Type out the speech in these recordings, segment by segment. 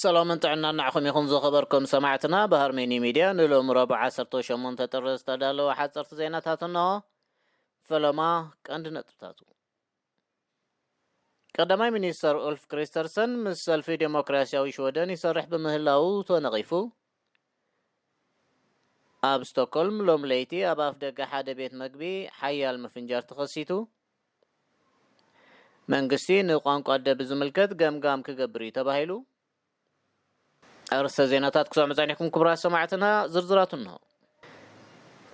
ሰላምን ጥዕናን ንዓኹም ይኹን ዝኸበርኩም ሰማዕትና። ብሃርሜኒ ሚድያ ንሎሚ ረቡዕ ዓሰርተ ሸሞንተ ጥሪ ዝተዳለወ ሓፀርቲ ዜናታት እንሆ። ፈለማ ቀንዲ ነጥብታቱ። ቀዳማይ ሚኒስተር ኡልፍ ክሪስተርሰን ምስ ሰልፊ ዴሞክራሲያዊ ሽወደን ይሰርሕ ብምህላዉ ተነቒፉ። ኣብ ስቶክሆልም ሎም ለይቲ ኣብ ኣፍ ደገ ሓደ ቤት መግቢ ሓያል ምፍንጃር ተኸሲቱ። መንግስቲ ንቋንቋ ኣደ ብዝምልከት ገምጋም ክገብር እዩ ተባሂሉ። ኣርእስተ ዜናታት ክሰምዑ ጸኒሕኩም ክቡራት ሰማዕትና፣ ዝርዝራቱ እንሆ።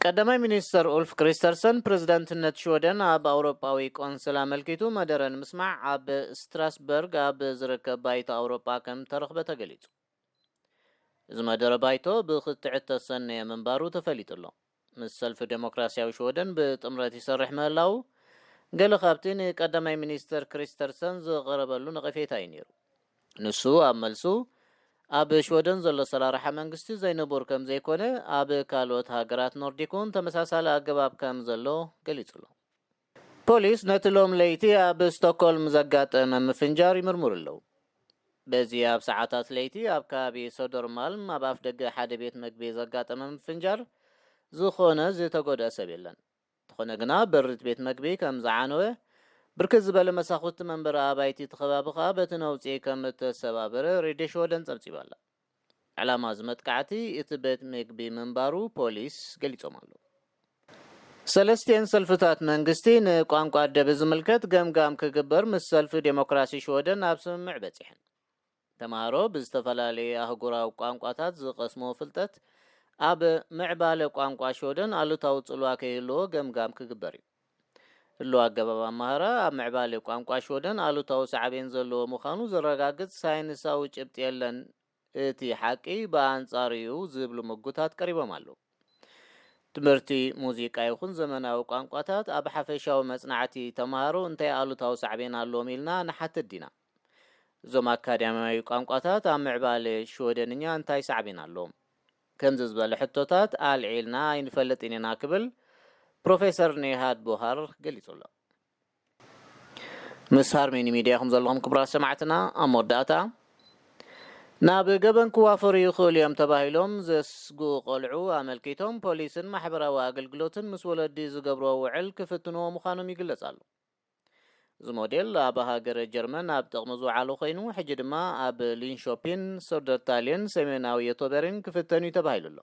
ቀዳማይ ሚኒስተር ኡልፍ ክሪስተርሰን ፕሬዝዳንትነት ሽወደን ኣብ ኣውሮጳዊ ቆንስል ኣመልኪቱ መደረ ንምስማዕ ኣብ ስትራስበርግ ኣብ ዝርከብ ባይቶ ኣውሮጳ ከም ተረኽበ ተገሊጹ። እዚ መደረ ባይቶ ብክትዕት ተሰነየ ምንባሩ ተፈሊጡ ኣሎ። ምስ ሰልፊ ዴሞክራሲያዊ ሽወደን ብጥምረት ይሰርሕ ምህላዉ ገለ ካብቲ ንቀዳማይ ሚኒስተር ክሪስተርሰን ዝቐረበሉ ነቐፌታ እዩ ነይሩ። ንሱ ኣብ መልሱ ኣብ ሽወደን ዘሎ ኣሰራርሓ መንግስቲ ዘይንቡር ከም ዘይኮነ፣ ኣብ ካልኦት ሃገራት ኖርዲክ እውን ተመሳሳሊ ኣገባብ ከም ዘሎ ገሊጹ ኣሎ። ፖሊስ ነቲ ሎም ለይቲ ኣብ ስቶክሆልም ዘጋጠመ ምፍንጃር ይምርምሩ ኣለዉ። በዚ ኣብ ሰዓታት ለይቲ ኣብ ከባቢ ሶደርማልም ኣብ ኣፍ ደገ ሓደ ቤት መግቢ ዘጋጠመ ምፍንጃር ዝኾነ ዝተጎድአ ሰብ የለን። እንተኾነ ግና በሪ እቲ ቤት መግቢ ከም ዝዓነወ፣ ብርክት ዝበለ መሳኹቲ መንበሪ ኣባይቲ እቲ ከባቢ ከኣ በቲ ነውጺ ከም እተሰባበረ ሬድዮ ሽወደን ጸብጺባ ኣላ። ዕላማ እዚ መጥቃዕቲ እቲ ቤት መግቢ ምንባሩ ፖሊስ ገሊጾም ኣለዉ። ሰለስቲኤን ሰልፍታት መንግስቲ ንቋንቋ ኣደ ብዝምልከት ገምጋም ክግበር ምስ ሰልፊ ዴሞክራሲ ሽወደን ኣብ ስምምዕ በጺሐን። ተምሃሮ ብዝተፈላለየ ኣህጉራዊ ቋንቋታት ዝቐስሞ ፍልጠት ኣብ ምዕባለ ቋንቋ ሽወደን ኣሉታዊ ጽልዋ ከይህልዎ ገምጋም ክግበር እዩ። ህልው ኣገባብ ኣመሃራ ኣብ ምዕባለ ቋንቋ ሽወደን ኣሉታዊ ሳዕቤን ዘለዎ ምዃኑ ዘረጋግጽ ሳይንሳዊ ጭብጢ የለን። እቲ ሓቂ ብኣንጻሩ እዩ ዝብሉ ምጉታት ቀሪቦም ኣለዉ። ትምህርቲ ሙዚቃ ይኹን ዘመናዊ ቋንቋታት ኣብ ሓፈሻዊ መጽናዕቲ ተምሃሮ እንታይ ኣሉታዊ ሳዕቤን ኣለዎም ኢልና ንሓትት ዲና? እዞም ኣካዳሚያዊ ቋንቋታት ኣብ ምዕባለ ሽወደንኛ እንታይ ሳዕቤን ኣለዎም? ከምዚ ዝበለ ሕቶታት ኣልዒልና ኣይንፈልጥን ኢና ክብል ፕሮፌሰር ኔሃድ ቦሃር ገሊጹ ኣሎ። ምስ ሃርሜኒ ሚድያ ኢኹም ዘለኹም ክቡራት ሰማዕትና። ኣብ መወዳእታ ናብ ገበን ክዋፈሩ ይኽእሉ እዮም ተባሂሎም ዘስግኡ ቆልዑ ኣመልኪቶም ፖሊስን ማሕበራዊ ኣገልግሎትን ምስ ወለዲ ዝገብርዎ ውዕል ክፍትንዎ ምዃኖም ይግለጽ ኣሎ። እዚ ሞዴል ኣብ ሃገረ ጀርመን ኣብ ጥቕሚ ዝወዓለ ኮይኑ፣ ሕጂ ድማ ኣብ ሊንሾፒን፣ ሶደርታልየን፣ ሰሜናዊ የቶበሪን ክፍተን እዩ ተባሂሉ ኣሎ።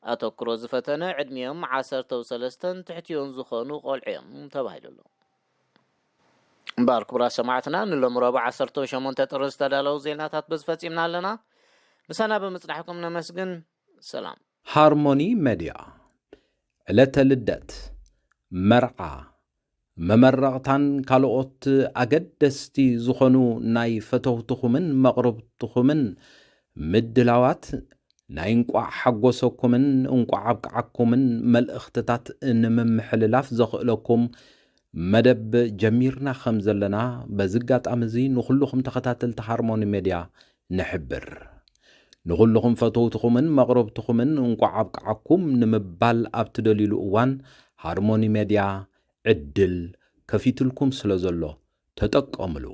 ኣተኩሮ ዝፈተነ ዕድሚኦም ዓሰርተ ሰለስተን ትሕቲኡን ዝኾኑ ቆልዑ እዮም ተባሂሉ ኣሎ። እምበኣር ክቡራት ሰማዕትና፣ ንሎሚ ረቡዕ ዓሰርተ ሸሞንተ ጥሪ ዝተዳለዉ ዜናታት በዚ ፈጺምና ኣለና። ምሳና ብምጽናሕኩም ነመስግን። ሰላም። ሃርሞኒ ሜድያ፣ ዕለተ ልደት፣ መርዓ፣ መመረቕታን ካልኦት ኣገደስቲ ዝኾኑ ናይ ፈተውትኹምን መቕርብትኹምን ምድላዋት ናይ እንቋዕ ሓጎሰኩምን እንቋዕ ኣብቅዓኩምን መልእኽትታት ንምምሕልላፍ ዘኽእለኩም መደብ ጀሚርና ከም ዘለና በዚ ኣጋጣሚ እዚ ንኹልኹም ተኸታተልቲ ሃርሞኒ ሜድያ ንሕብር። ንኹልኹም ፈተውትኹምን መቕረብትኹምን እንቋዕ ኣብቅዓኩም ንምባል ኣብ ትደልዩሉ እዋን ሃርሞኒ ሜድያ ዕድል ከፊትልኩም ስለ ዘሎ ተጠቀምሉ።